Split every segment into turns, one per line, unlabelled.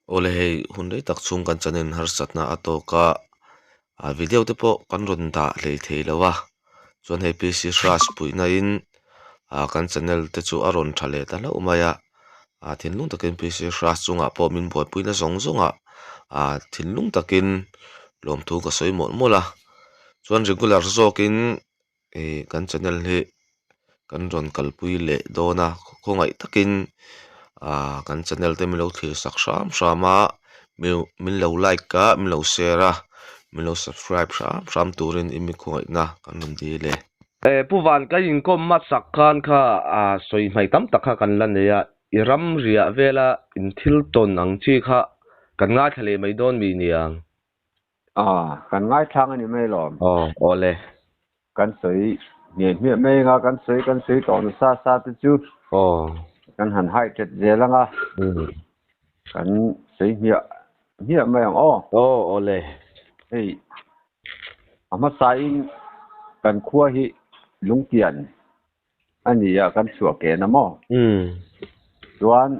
Awle hei hun rei tak chhung kan channel harsatna a tawk a ah video te pawh kan rawn dah hlei thei lo a chuan hei PC Hras puihna in ah kan channel te chu a rawn tha leh ta hlauh mai a ah thinlung takin PC Hras chungah pawh min buaipuina zawng zawng ah ah thinlung takin lawmthu ka sawi mawlh mawlh a chuan regular zawkin ih kan channel hi kan rawn kalpui leh dawn a khawngaih takin ah kan channel te min lo thlir sak hram hram a min lo like a min lo share a min lo subscribe hram hram turin i mi khawngaihna kan rawn dil e.
E Pu Van ka inkawm hmasak khan kha a sawi hmai tam tak kha kan la nei a, i ram riah vela in thil tawn ang chi kha kan ngaithla leh mai dawn mi niang?
A, kan ngaithlang a ni mai lawm.
Aw, awle.
Kan sawi hmiah hmiah mai anga kan sawi kan sawi tawh nasa sa te chu.
Aw.
Kan han hai tet zel anga. Kan sawi hmiah hmiah mai ang aw.
Aw, awle.
Hei, a hmasain kan khua hi lungtian a ni a, kan chhuah ken a maw? Chuan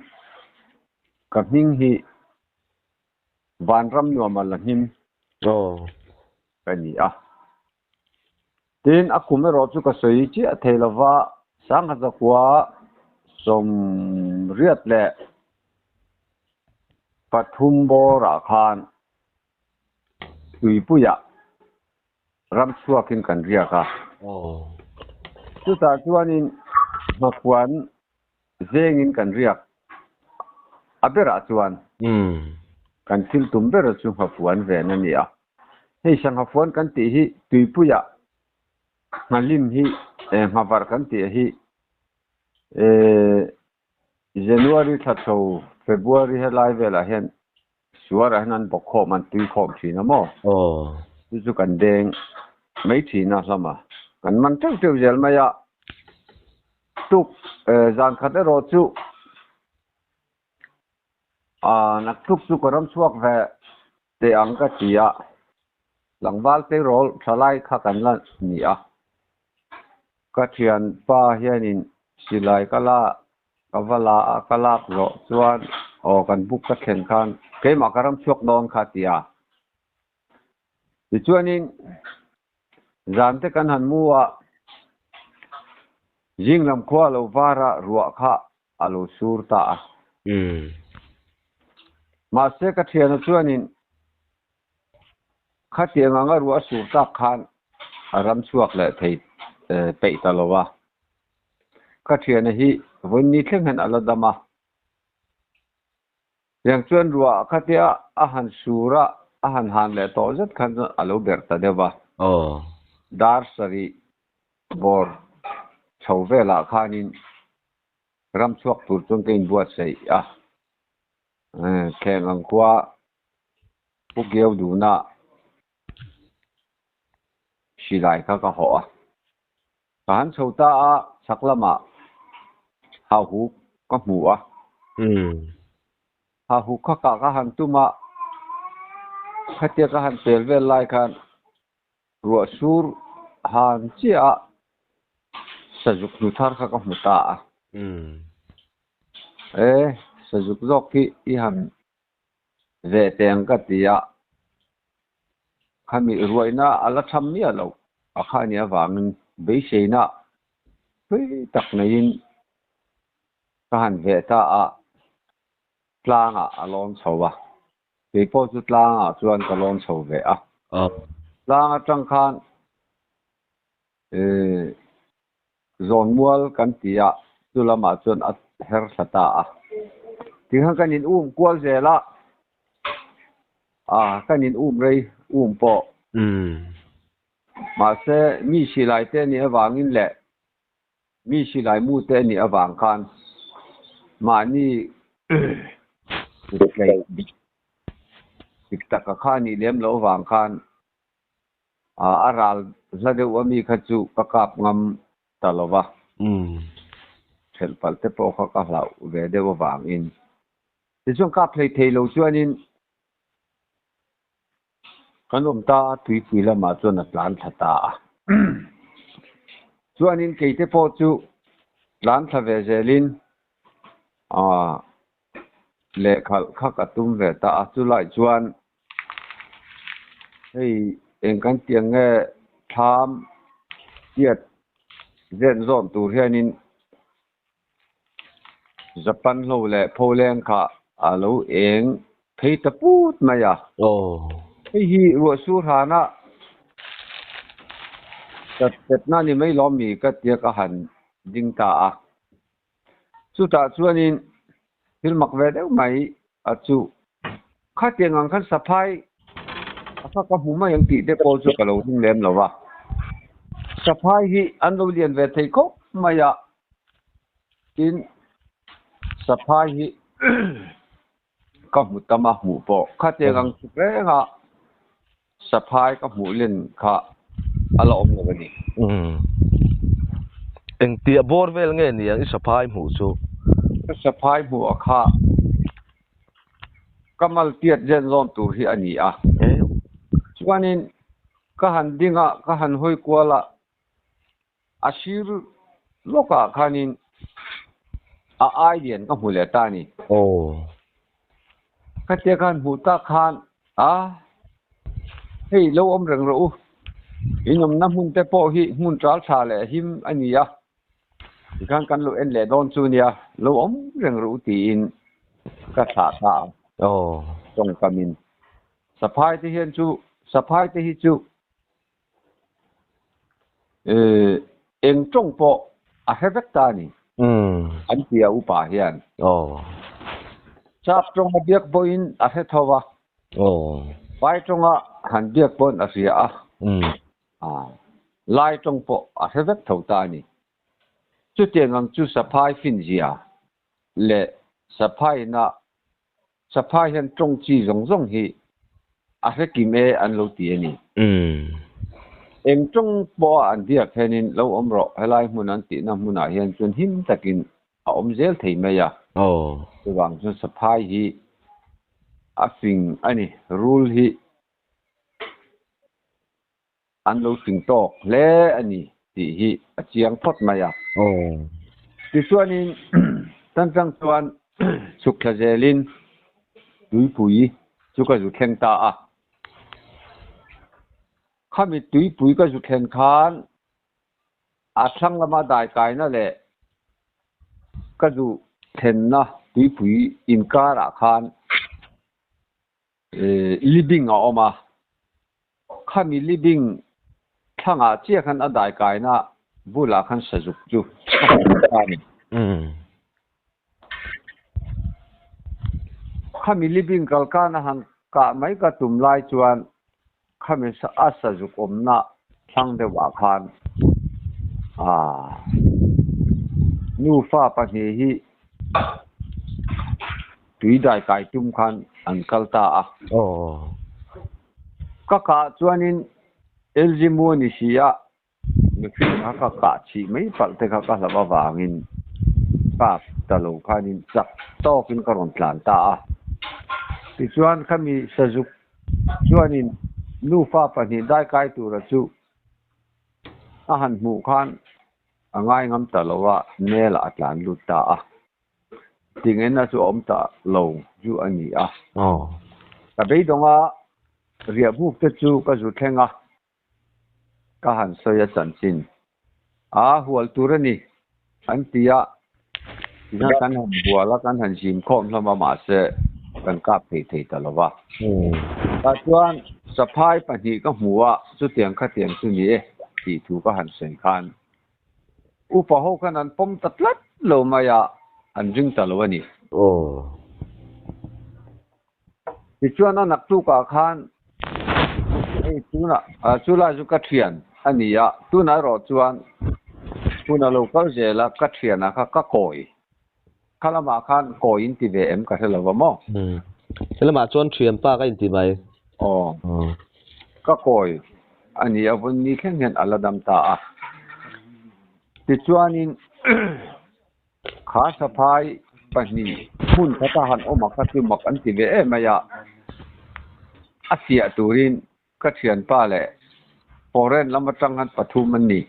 ka hming hi Vanram nuama la hnim ka ni a. Tin, a kum erawh chu ka sawi chiah thei lova, Sangha zakua 83 bawrah khan Tuipuiah ram chhuakin kan riak a. Chutah chuanin Nghakuan Zengin kan riak a berah chuan kan thil tum ber chu nghafuan ven a ni a. Hei sanghafuan kan tih hi tuipuiah nghalim hi nghavar kan tih hi January thla chho February helai velah hian suarah hian an bawk khawm an tui khawm thin a maw? Chu chu kan deng mai thin a hlama kan man teuh teuh zel mai a. Tuk zan khat erawh chu naktuk chu ka ram chhuak ve teh ang ka ti a, tlangval tleirawl thalai kha kan la ni a. Ka thianpa hianin silai ka la Ka va la a, ka lak zawh chuan aw kan buk ka thlen khan keimah ka ram chhuak dawn kha a ti a. Tichuanin zan te kan han mu a, zing lam khua a lo var a, ruah kha a lo sur ta a. Mahse ka thiana chuanin khatiang anga ruah a sur tak khan a ram chhuak leh thei peih ta lo a. Ka thiana hi vawiin thleng hian a la dam a. Tiang chuan ruah khatia a han sur a, a han han leh tawh zet khan chuan a lo berh ta deuh a. Dar sarih bawr chho velah khanin ram chhuak tur chuan ka inbuatsaih a. Thleng ang khua Pu Keu duhna silai kha ka hawh a. Ka han chho ta a, chhak lamah hauhuk ka hmu a. Hauhuk kha kah ka han tum a, khatia ka han pel vel lai khan ruah sur han chiah a, sazuk hnu thar kha ka hmu ta a. E, sazuk zawk hi i han ve teh ang ka ti a, khami ruaina a la tham miah loh a kha nih avangin beiseina thui tak neiin ka han veh ta a, tlangah a lawn chho a, kei pawh chu tlangah chuan ka lawn chho ve a, tlang atang khan Zawnmual kan ti a, chu lamah chuan a her thla ta a. Tikhan kan in um kual zel a, a kan in um rei um pawh. Mahse, mi silai te anih avangin leh mi silai mu te anih avang khan mahni kutlaih dik taka kha anih lem loh avang khan A ral hla deuh a mi kha chu ka kap ngam ta lo va, ṭhelh palh te pawh kha ka hlauh ve deuh avangin. Tichuan kap hlei thei lo chuanin kan awm ta a, tuipui lamah chuan a tlan thla ta a. Chuanin keite pawh chu tlan thla ve zelin. Leh khalh kha ka tum ve ta a, chulai chuan hei eng kan tih ang nge thlam tiat zen zawn tur hianin Japan hlo leh pholeng kha a lo eng phei ta put mai a. Hei hi ruah sur hana chat chetna ni mai lawm mi ka tia ka han ding ta a. Chutah chuanin thil mak ve deuh mai a chu khatiang ang khan saphai a kha ka hmu mai ang tih te pawh chu ka lo ring lem lo va. Saphai hi an lo lian ve thei khawp mai a, tin saphai hi ka hmu tam a hmuh pawh khatiang ang chuk reng a saphai ka hmuh len kha a la awm lo a ni.
Umm. Engtia bawr vel nge niang i saphai hmuh chu?
Ka saphai hmuh a kha ka mal tiat zen zawn tur hi a ni a. Chuanin ka han ding a, ka han hawi kual a, A sir lawkah khanin a ai lian ka hmu leh ta a ni. Khatia khan hmuh tak khan a, hei lo awm reng rawh u, in awmna hmun te pawh hi hmun ṭal ṭha leh him a ni a, tikhan kan lo en leh dawn chu nia, lo awm reng rawh u tiin ka thlah ta a, tawngkamin saphai te hian chu saphai te hi chu Eng tawng pawh a hre vek ta a ni. An ti a upa hian. Sap tawnga biak pawhin a hre tho a. Vai tawnga han biak pawhin a hria a. Lai tawng pawh a hre vek tho ta a ni. Chutiang ang chu saphai finzia leh saphaina Saphai hian tawng chi zawng zawng hi a hre kim e an lo ti a ni. Eng tawng pawha an biak hianin lo awm rawh, helai hmun an tihna hmunah hian chuan him takin a awm zel thei mai a. Chuvang chuan saphai hi a fing a ni, rul hi an lo fing tawk hle a ni tih hi a chiang phawt mai a. Tichuanin Tanchang chuan chhuk thla zelin tuipui chu ka zu thleng ta a. Khami tuipui ka zu thlen khan a thlang lama daikaina leh ka zu thlenna tuipui inkarah khan Libing a awm a, khami libing thlangah chiah khan a daikaina bulah khan sazuk chu a hmu ta a ni. Khami libing kalkana han kah mai ka tum lai chuan khami a sazuk awmna thlang deuhah khan nufa pahnih hi Tui dai kai tum khan an kal ta a. Ka kah chuanin LG mu a ni si a, mihring kha ka kah chih mai palh te kha ka hlauh avangin kap ta lo khanin chak tawkin ka rawn tlan ta a. Tichuan khami sazuk chuanin nufa pahnih dai kai tura chu a han hmuh khan a ngai ngam ta lo a, nel ah a tlan lut ta a. Tingenna chu a awm ta lo chu a ni a. Ka beidawnga riah buk te chu ka zu thleng a, ka han sawi a chanchin. A hual tur a ni an ti a, tihian kan han hual a, kan han zim khawm hlawm a, mahse kan kap thei thei ta lo va. Tah chuan saphai pahnih ka hmu a, chutiang khatiang chu ni e tih thu ka han sawi khan Upa ho khan an pawm ta tlat lo mai a, an ring ta lo a ni. Tichuan a naktukah khan hei tunah chu lai chu ka thian a ni a, tunah erawh chuan hun a lo kal zel a, ka thianah kha ka kawi. Kha lamah khan kawi in ti ve em ka hre lo va maw?
He lamah chuan thianpa ka inti mai.
Aw. Ka kawi a ni a, vawn ni thleng hian a la dam ta a. Tichuanin kha saphai pahnih hmun khata han awm a kha chu mak an ti ve em mai a, a fiah turin ka thianpa leh foreign lam atang khan pathum an ni.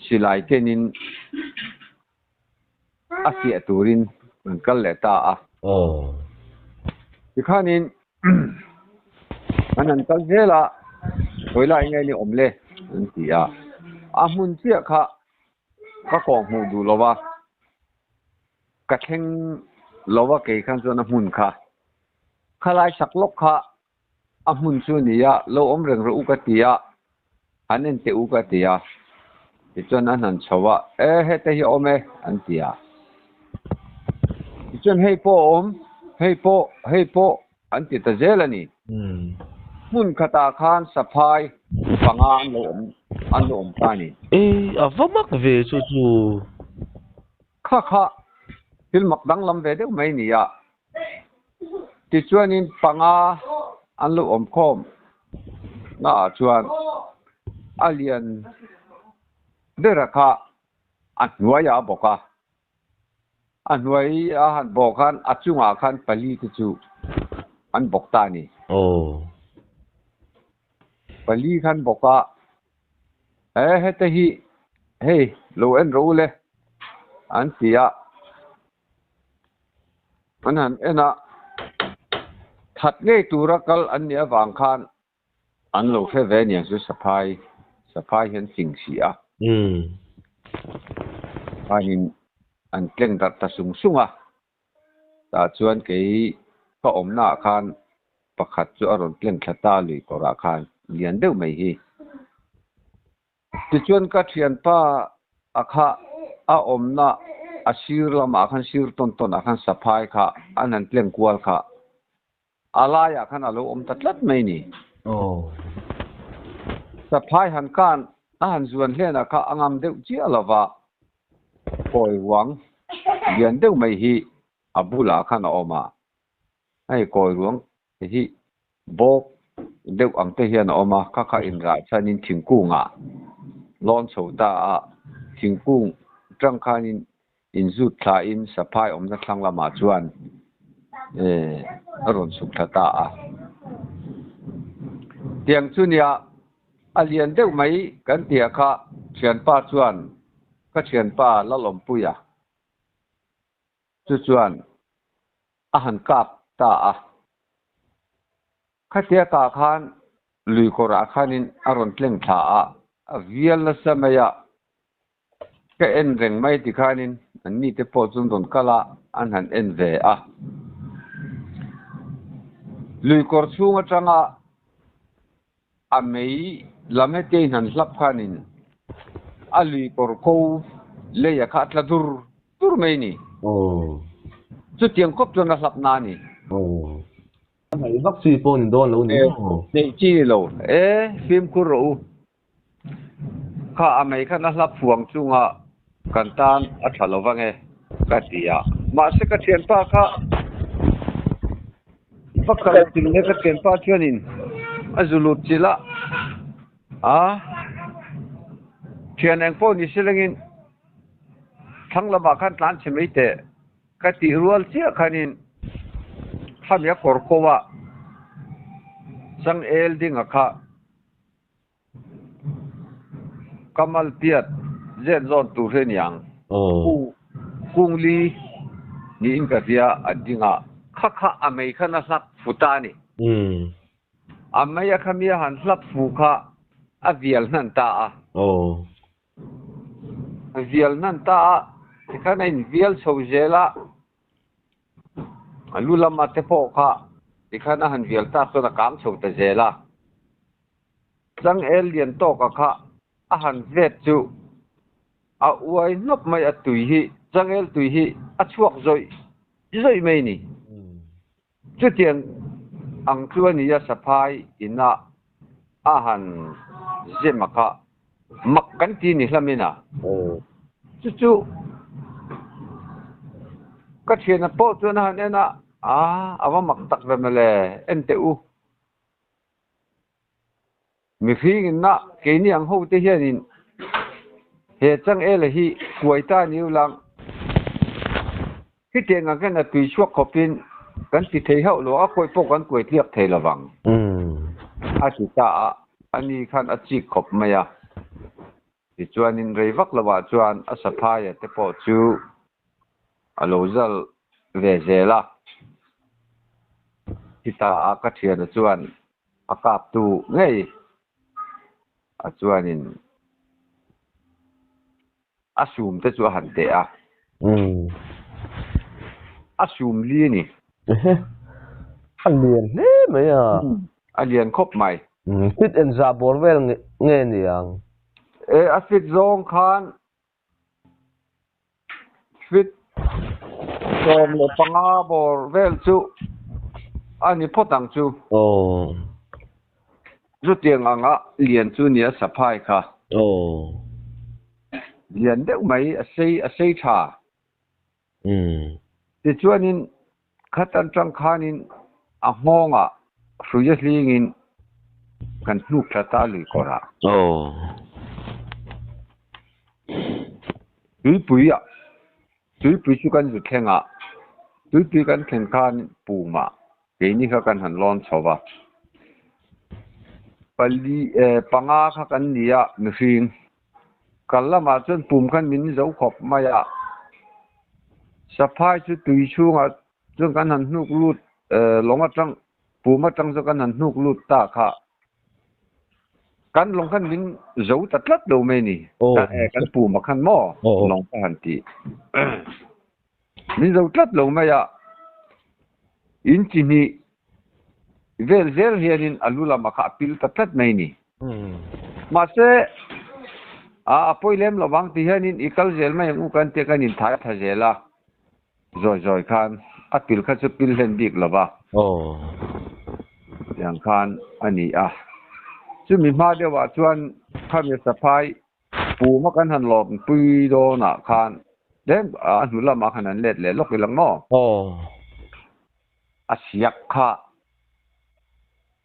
Silai kenin a fiah turin an kal leh ta a.
Aw.
Tikhanin an han kal zel a, Khawi lai nge ni awm le? an ti a. A hmun chiah kha ka kawng hmuh duh lo va, ka thleng lo va kei khan chuan a hmun kha. Khalai sak lawk kha a hmun chu a ni a, lo awm reng rawh u ka ti a, han en teh u ka ti a, tichuan an han chho a, e heta hi a awm e an ti a, tichuan hei pawh a awm, hei pawh, hei pawh an ti ta zel a ni. Hmun khatah khan saphai panga an lo awm an lo awm ta a ni.
E, a va mak ve chu chu.
Kha kha thil mak danglam ve deuh mai a ni a. Tichuanin panga an lo awm khawm naah chuan a lian bera kha a hnuaiah a bawk a, a hnuai a han bawh khan a chungah khan pali te chu an bawk ta a ni. Pali khan bawk a, he heta hi hei lo en rawh u le an ti a. An han en a, that ngei tura kal an nih avang khan an lo hre ve aniang chu saphai, saphai hi an fing si a. Khanin an tleng darh ta sung sung a, tah chuan kei ka awmnaah khan pakhat chu a rawn tleng thla ta lui kawrah khan lian deuh mai hi. Tichuan ka thianpa a kha a awmna a sir lamah khan sir tawn tawn ah khan saphai kha an han tleng kual kha a laiah khan a lo awm ta tlat mai ni. Saphai han kan a han zuan hlenah kha a ngam deuh chiah lova kawi ruang lian deuh mai hi a bulah khan a awm a, hei kawi ruang hi bawk deuh ang te hian a awm a, kha kha inrah chuanin thingkungah lawn chho ta a, thingkung tang khanin inzut thlain saphai awmna thlang lamah chuan eh a rawn chhuk thla ta a. Tiang chu nia a lian deuh mai kan tia kha thianpa chuan ka thianpa Lalawmpuia chu chuan a han kap ta a. Khatia kah khan lui kawrah khanin a rawn tleng thla a, a vial nasa mai a, ka en reng mai ti khanin an nite pawh chu an rawn kal a, an han en ve a. Lui kawr chhung atanga a mei lam hetiang in han hlap khanin a lui kawr ko leia kha a tla dur dur mai a ni. Chutiang khawp chuan a hlap na a ni.
A hnaih vak chi pawh ni dawn lo ni maw?
Hnaih chi ni lo. E, fimkhur rawh u. Kha a mei khan a hlap fuang chunga kan tan a tha lo vang e, ka ti a. Mahse ka thianpa kha va kal chilh le ka thianpa chuanin a zu lut chilh a, a thian eng pawh ni se lengin thlang lamah khan tlan chhe mai teh. Ka tih rual chiah khanin khami a kawr ko a, changel dinga kha Kamal piat zen zawn tur hi a ni ang. Kungli niin ka hria a ding a, kha kha a mei khan a hlap fu ta a ni. A mei a khami a han hlap fu kha a vial hnan ta a. Vial hnan ta a, tikhan a invial chho zel a, a lu lama te pawh kha tikhan a han vial tak chuan a kang chho ta zel a. Changel lian tawka kha a han vet chu a uai hnawp mai a tui hi, changel tui hi a chhuak zawih zawih mai a ni. Chutiang ang chu a ni a, saphai ina a han zem a kha mak kan ti ni hlamin a. Chu chu ka thiana pawh chuan a han en a, a a va mak tak ve mawle, en teh u. Mihring inna keini ang ho te hianin he changela hi kuai ta ni ulang hetiang ang hian a tui chhuak khawpin kan ti thei hauh lo a, kawi pawh kan kuai tliak thei lovang a ti ta a, ani khan a chik khawp mai a. Tichuanin rei vak lovah chuan a saphaia te pawh chu a lo zal ve zel a. thi ta a, ka thiana chuan a kaptu ngei a chuanin a sum te chu a han teh a. A sum li a ni.
A lian hle mai a.
A lian khawp mai.
Fit engzah bawr vel nge niang?
E, a fit zawng khan Fit 15 bawr vel chu a ni phawt ang chu.
Aw.
Chutiang anga lian chu nia saphai kha.
Aw.
Lian deuh mai a sei a sei tha.
Umm.
Tichuanin khat atang khanin a nghawngah hrui a hlingin kan hnuk thla ta lui kawrah.
Aw.
Tuipui ah tuipui chu kan zu thleng a, tuipui kan thlen khan pumah keini kha kan han lawn chho va. Pali eh panga kha kan ni a mihring. Kal lamah chuan pum khan min zo khawp mai a, saphai chu tui chhungah chuan kan han hnuk lut lawng atang pum atang chuan kan han hnuk lut ta kha kan lawng khan min zo ta tlat lo mai a ni. Kan pumah khan maw lawng ka han ti min zo tlat lo mai a, in chi hnih Vel zel hianin a lu lamah kha a pil ta tlat mai ni. Mahse, a pawi lem lo vang ti hianin i kal zel mai ang u kan tia kan inthai tha zel a, zawi zawi khan a pil kha chu pil hlen bik lo va. Tiang khan a ni a. Chumi hma deuhah chuan khami saphai puma kan han lawmpui dawnah khan tlem a hnu lamah khan an let leh lawk ilang maw? A siak kha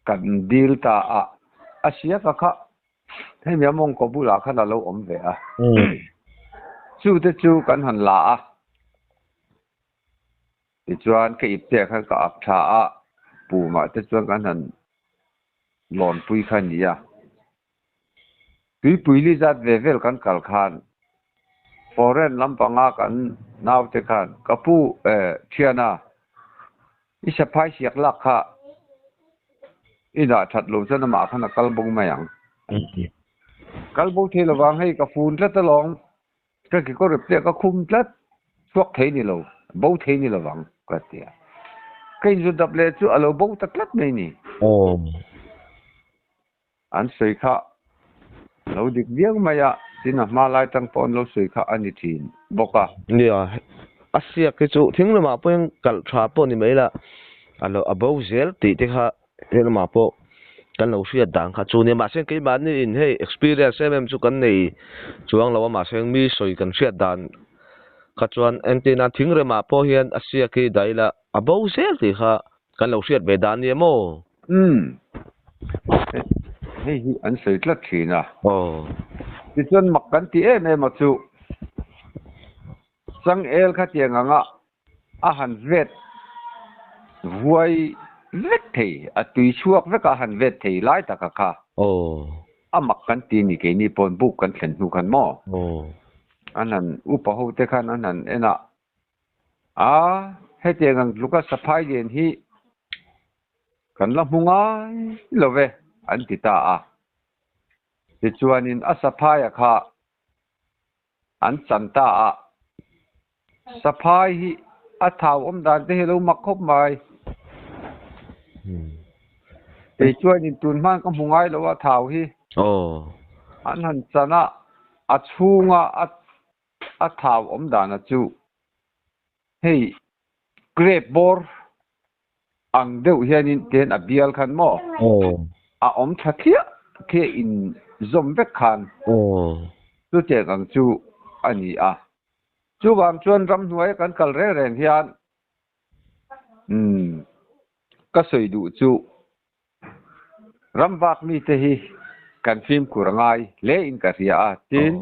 kan dil ta a, a siak a kha hemi a mawngkaw bulah khan a lo awm ve a, chu te chu kan han la a, tichuan ka ip te ah khan ka ak tha a, pumah te chuan kan han lawnpui kha a ni a. Tuipui li zat ve vel kan kal khan foreign lampanga kan naute khan ka pu eh thiana i saphai siak lak kha i dah that lo chuan amah khan a kal bo mai ang an ti. Kal bo thei lovang hei ka fun tlat alawm ka kekawr rep te ah ka khum tlat chhuak thei ni lo bo thei ni lovang ka ti a. Ka inzut dap leh chu a lo bo ta tlat mai ni. An sawi kha lo dik viau mai a, tin a hma lai tang pawh an lo sawi kha a ni thin bawk a.
Nia, a siak hi chu thing lamah pawhin kalh tha pawh ni mai la, a lo a bo zel tih te kha he lamah pawh kan lo hriat dan kha chu nia. Mahse keimahni in hei experience em em chu kan nei chuang lo a, mahse mi sawi kan hriat dan kha chuan entirna thing remah pawh hian a siak hi daih la a bo zel tih kha Kan lo hriat ve dan nia maw?
Umm. Hei hi an sawi tlat thin a.
Aw.
Tichuan mak kan ti em em a chu. Changel kha tiang anga a han vet vuai vek thei, a tui chhuak vek a han vet thei lai taka kha.
Aw.
A mak kan ti ni keini pawn buk kan thlen hnu khan maw?
Aw.
An han upa ho te khan an han en a. A, hetiang ang tluka saphai lian hi kan la hmu ngai lo ve, an ti ta a. Tichuanin a saphaia kha an chan ta a, saphai hi a thau awm dan te hi a lo mak khawp mai. Kei chuanin tun hman ka hmu ngai lo a thau hi. An han chan a, a chhunga a A thau awm dana chu hei grape bawr ang deuh hianin tihian a bial khan maw a awm tha thliah thliah in zawm vek khan chutiang ang chu a ni a. Chuvang chuan ramhnuaia kan kal reng reng hian umm ka sawi duh chu Ram vak mite hi kan fimkhur a ngai hle in ka hria a, tin,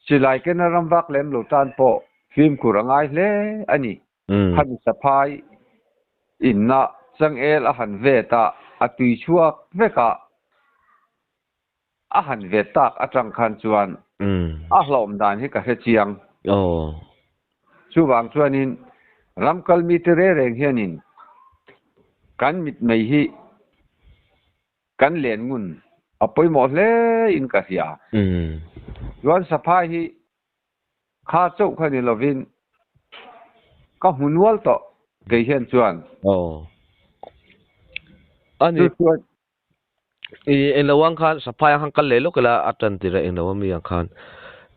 silai kena ram vak lem lo tan pawh fimkhur a ngai hle a ni. Khami saphai inna changel a han vet a, a tui chhuak vek a, a han vet tak atang khan chuan a hlauhawm dan hi ka hre chiang. Chuvang chuanin ram kal mite reng reng hianin. Kan mit mei hi kan len ngun a pawimawh hle in ka hria. Chuan saphai hi kha chauh kha ni lovin ka hmu nual tawh kei hian chuan.
Aw. Ani.
Chu chuan.
I englo ang khan saphai ang khan kal leh lawk ila a tan tir a englo ami ang khan.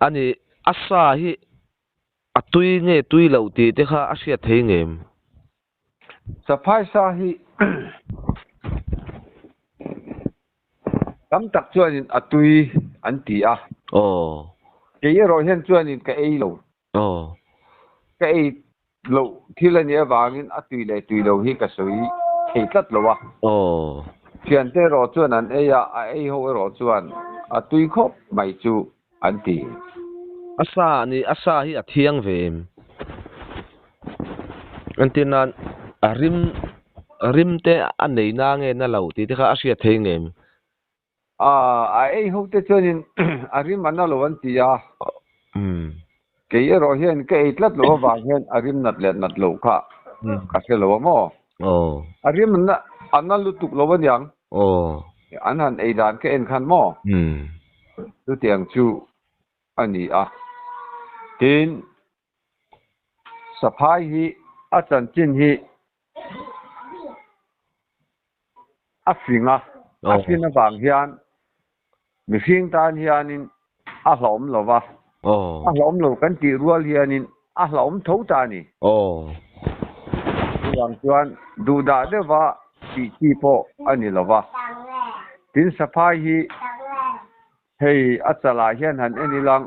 Ani a sa hi a tui nge tui loh tih te kha a hriat thei ngem?
Saphai sa hi tam tak chuanin a tui an ti a.
Aw.
Kei erawh hian chuanin ka ei lo.
Aw.
Ka ei loh thil a nih avangin a tui leh tui lo hi ka sawi thei tlat lo a.
Aw.
Thiante erawh chuan an ei a, a ei ho erawh chuan a tui khawp mai chu an ti.
A sa ni, a sa hi a thiang ve em? Entir nan a rim rim te a nei na nge na lo tih te kha a hriat thei ngem?
A, a ei ho te chuanin a rim a na lo an ti a. Kei erawh hian ka ei tlat loh avang hian a rim nat leh nat loh kha ka hre lo a maw? A rim a na a na lutuk lo aniang. An han ei dan ka en khan maw? Chutiang chu a ni a. Tin, saphai hi a chanchin hi a fing a, a fin avang hian mihring tan hianin a hlauhawm lo va, a hlauhawm lo kan tih rual hianin a hlauhawm tho ta a ni. Chuvang chuan duhdah deuhva tih chi pawh a ni lo va. Tin, saphai hi Hei a chalah hian han en ilang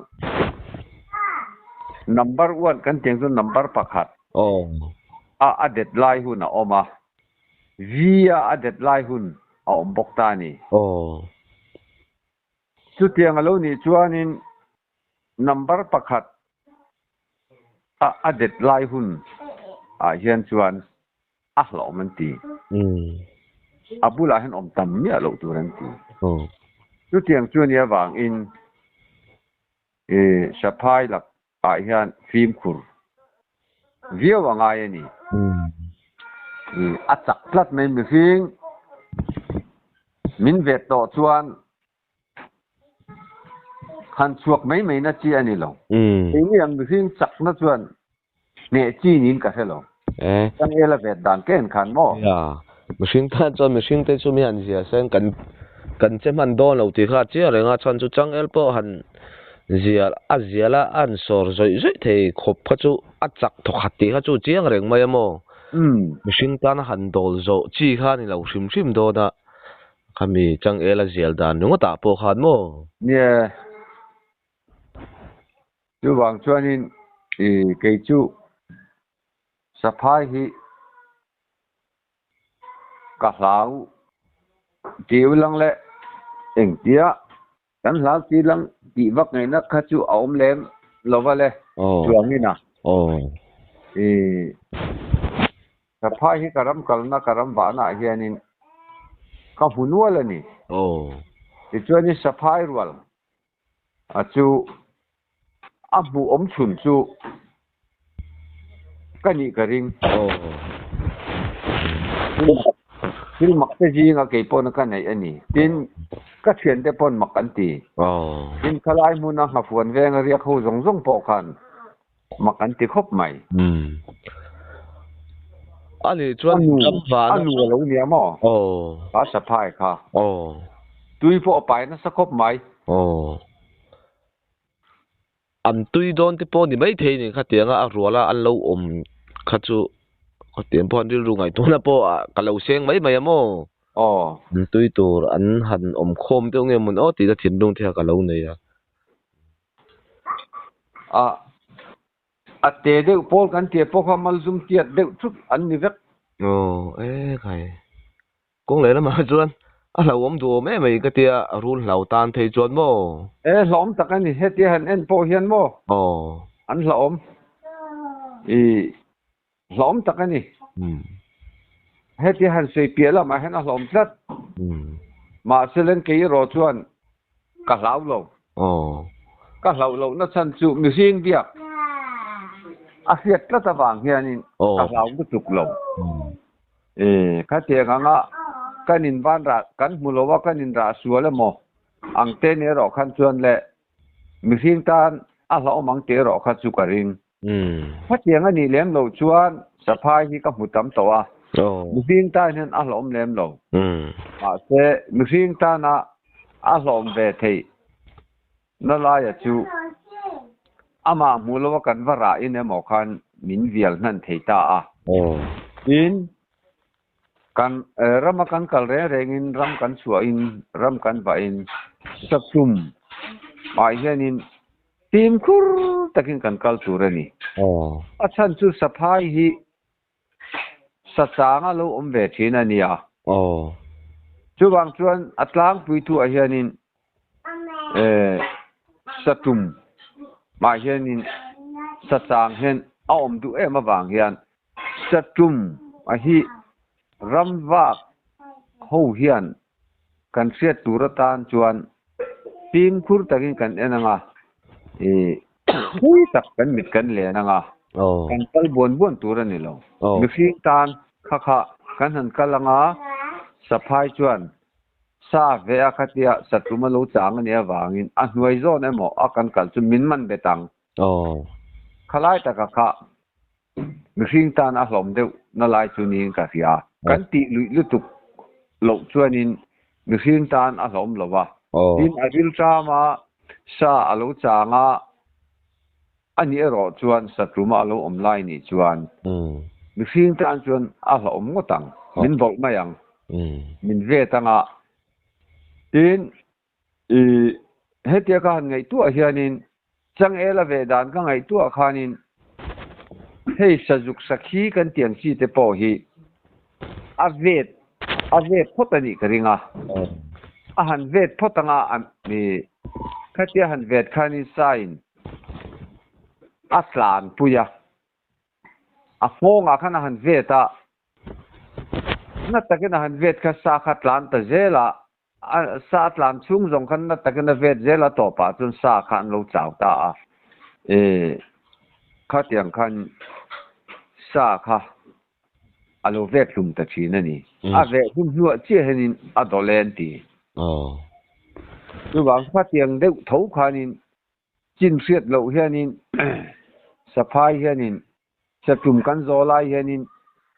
number one kan tih ang chu number pakhat a a det lai hun a awm a, V a a det lai hun a awm bawk ta a ni. Chutiang a lo nih chuanin number pakhat a a det lai hun ah hian chuan a hlauhawm an ti. A bulah hian awm tam miah loh tur an ti. Chutiang chu nia vangin saphai lak ah hian fimkhur viau a ngai a ni. A chak tlat mai mihring min vet tawh chuan Han chhuak mai mai na chi a ni lo. Keini ang mihring chakna chuan hneh chi niin ka hre lo. Kan el a vet dan ka en khan maw?
Nia, mihring tan chuan mihring te chu mi han zia sen kan kan che hman dawn lo tih kha a chiang reng a, chhan chu changel pawh han zia a zial a, a han sawr zawih zawih thei khawp kha chu a chak thawkhat tih kha chu chiang reng mai a maw? Mihring tana han dawl zawh chi kha a ni lo hrim hrim dawn a. Khami changel a zial dan ringawt ah pawh khan maw?
Nia, chuvang chuanin i kei chu saphai hi ka hlau tih ulang leh engtia kan hlau tih lang tih vak ngaihna kha chu a awm lem lova le chuangin a. I Saphai hi ka ram kalna, ka ram vahna ah hianin ka hmu nual a ni. Tichuanin saphai rual a chu a hmuh awm chhun chu ka nih ka ring. Thil mak te zinga kei pawhna ka neih a ni. Tin, ka thiante pawn mak an ti. Tin, khalai hmuna nghafuan venga riak ho zawng zawng pawh khan Mak an ti khawp mai.
Umm. A nih chuan ram van
a nu a lo nia maw?
Aw.
Kha saphai kha.
Aw.
Tui pawh a pai nasa khawp mai.
Aw. An tui dawn te pawh ni maithei ni khatianga a ruala an lo awm kha chu khatiang pawh an rilru ngaihtuahna pawh ka lo seng mai mai a maw?
Aw.
An tui tur an han awm khawm deuh nge mawn aw tihna thinlung te kha ka lo nei a.
A a te deuh pawl kan tia pawh kha malzum tiat deuh thut an ni vek.
Aw e khai. Kawng leh lamah chuan a hlauhawm duhawm em mai ka tia a rul hlau tan phei chuan maw?
E hlauhawm tak a ni hetia han en pawh hian maw?
Aw.
An hlauhawm. I hlauhawm tak a ni. Hetia han sawi piah lamah hian a hlauhawm tlat. Mahse len kei erawh chuan ka hlau lo. Ka hlauh lohna chhan chu mihring biak a hriat tlat avang hianin ka hlau lutuk lo. Khatiang anga kan in van rah kan hmu lo a kan in rah sual emaw ang te ni erawh khan chuan le mihring tan a hlauhawm ang tih erawh kha chu ka ring. Khatiang a nih lem loh chuan saphai hi ka hmu tam tawh a, mihring tan hian a hlauhawm lem lo. Mahse mihring tana a hlauhawm ve theih na laia chu amah hmuh loa kan va rahin emaw khan min vial hnan thei ta a. Tin, kan rama kan kal reng rengin ram kan chhuahin ram kan vahin satum ah hianin fimkhur takin kan kal tur a ni. A chhan chu saphai hi Sachang a lo awm ve thin a nia. Chuvang chuan a tlangpui thuah hianin satum mah hianin sachang hian a awm duh em avang hian satum a hi ramvak ho hian kan hriat tur atan chuan fimkhur takin kan en ang a, thui tak kan mit kan len ang a, kan kal buan buan tur a ni lo. Mihring tan kha kha kan han kal ang a, saphai chuan sa ve a khatia satum a lo chang a nih avangin a hnuai zawn emaw a kan kal chu min man bet ang. Khalai taka kha Mihring tan a hlawm deuh na lai chu niin ka hria. Kan tih luih lutuk loh chuanin mihring tan a hlawm lo va. Tin, a rilṭam a, sa a lo chang a, a nih erawh chuan satluma a lo awm lai nih chuan mihring tan chuan a hlawm ngawt ang, min bawlh mai ang, min vet ang a. Tin, I hetia ka han ngaihtuah hianin changel a ve dan ka ngaihtuah khanin hei sazuk sakhi kan tih ang chi te pawh hi a vet a vet phawt a nih ka ring a, a han vet phawt anga i khatia han vet khanin sain a tlanpui a. A nghawngah khan a han vet a, na takin a han vet kha sa kha tlan ta zel a, a sa tlan chhung zawng khan na takin a vet zel a, tawpah chuan sa kha an lo chau ta a, e khatiang khan sa kha a lo vet hlum ta thin a ni. A veh hlum hnuah chiah hianin a dawlh e an ti. Chuvang khatiang deuh tho khanin Chin hriat loh hianin saphai hianin satum kan zawh lai hianin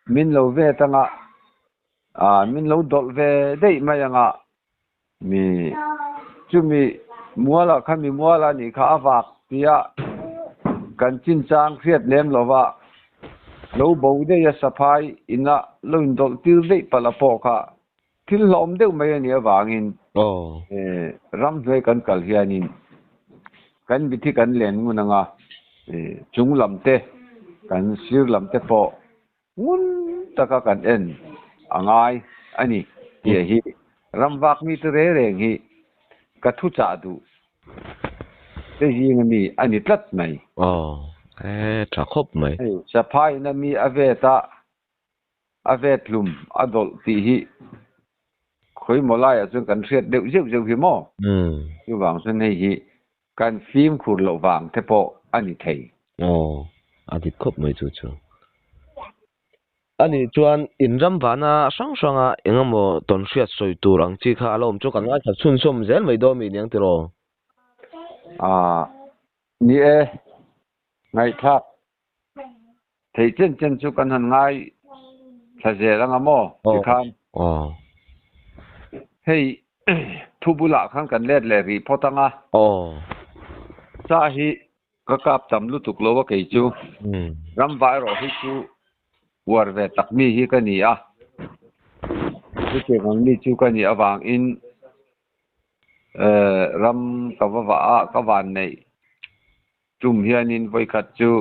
min lo vet anga ah min lo dawlh ve daih mai anga mi chumi mualah khan mi mualah nih kha a vak tia kan chinchang hriat lem lova lo bo daih a saphai ina lo indawlh tir daih palh a pawh kha Thil hlawm deuh mai a nih avangin ramhnuai kan kal hianin kan mithi kan len ngun anga chung lam te kan sir lam te pawh ngun taka kan en a ngai a ni tih hi ramvak mite reng reng hi ka thu chah duh te zing ami a ni tlat mai.
Aw, e tha khawp mai.
Hei saphai in ami a vet a, A vet hlum a dawlh tih hi khawimaw laiah chuan kan hriat deuh zeuh zeuh hi maw? Chuvang chuan hei hi kan fimkhur loh vang te pawh a ni thei.
Aw, a dik khawp mai chu chu. A nih chuan in ram vana hrang hranga eng emaw tawn hriat sawi tur ang chi kha a lo awm chu kan ngaithla chhunzawm zel mai dawn mi aniang tiraw?
Aaa, ni e, ngaihthlak Thei chen chen chu kan han ngai thla zel anga maw tikhan hei thu bulah khan kan let leh rih phawt anga sa hi ka kap tam lutuk lo a kei chu ram vai erawh hi chu uar ve tak mi hi ka ni a chutiang ang mi chu ka nih avangin ram ka va vah a ka van neih Tum hianin vawikhat chu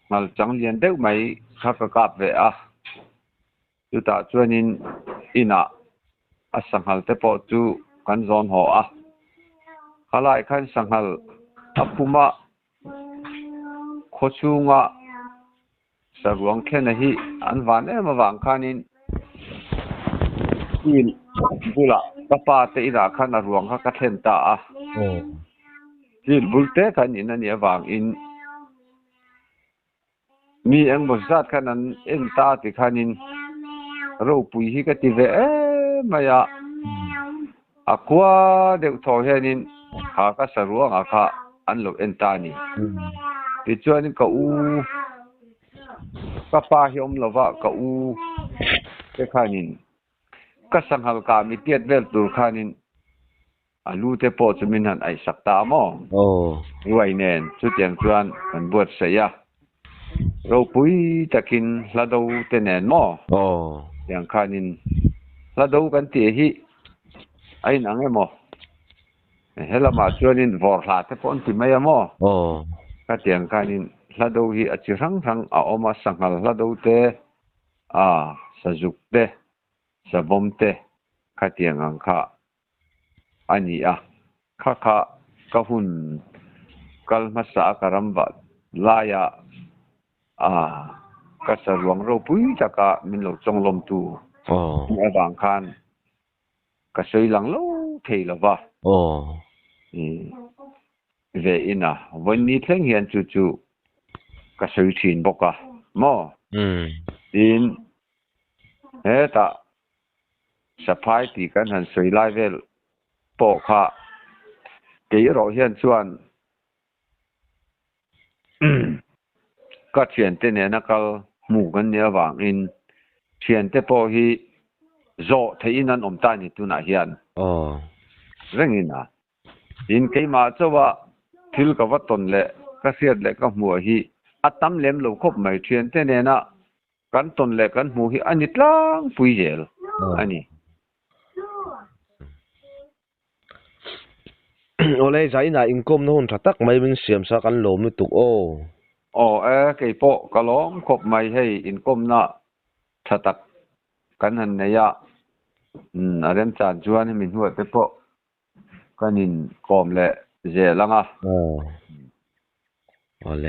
ngal chang lian deuh mai kha ka kap ve a, chutah chuanin inah a sanghal te pawh chu kan zawn haw a, khalai khan sanghal a phum a, khawchhunga saruang thlena hi an van em avang khanin field bulah ka pa te inah khan a ruang kha ka thlen ta a, field bul te khan in a nih avangin mi engmaw zat khan an en ta tikhanin. Ropui hi ka ti ve em mai a, a khua deuh thaw hianin kha ka saruangah kha an lo en ta a ni. Tichuanin ka u, ka pa hi awm lova ka u te khanin ka sanghal kah mi tiat vel tur khanin A lu te pawh chu min han aihsak ta a maw? Ruai nen chutiang chuan kan buatsaih a, ropui takin hla do te nen maw? Tiang khanin hla do kan tih hi a inang emaw? He lamah chuanin vawr hla te pawh an ti mai a maw? Khatiang khanin hla do hi a chi hrang hrang a awm a, sanghal hla do te, a sazuk te, savawm te khatiang ang kha a ni a, kha kha ka hun kal hmasa a ka ram vah laia a ka saruang ropui taka min lo chawnglawmtu ni avang khan ka sawi lang lo thei lo va. Ve in a, vawiin ni thleng hian chu chu ka sawi thin bawk a maw? Tin, hetah Saphai tih kan han sawi lai vel pawh kha kei erawh hian chuan ka thiante nena kal hmu kan nih avangin thiante pawh hi zawh theihin an awm ta a ni tunah hian rengin a. Tin, keimah chauha thil ka va tawn leh ka hriat leh ka hmuh hi a tam lem lo khawp mai. Thiante nena Kan tawn leh kan hmuh hi a ni tlangpui zel a ni.
Awle Zaina inkawmna hun tha tak mai min siam sa kan lawm lutuk aw.
Aw e, kei pawh ka lawm khawp mai hei inkawmna tha tak kan han nei a, a remchan chuan hemi hnuah te pawh kan inkawm leh zel ang a.
Aw. Awle.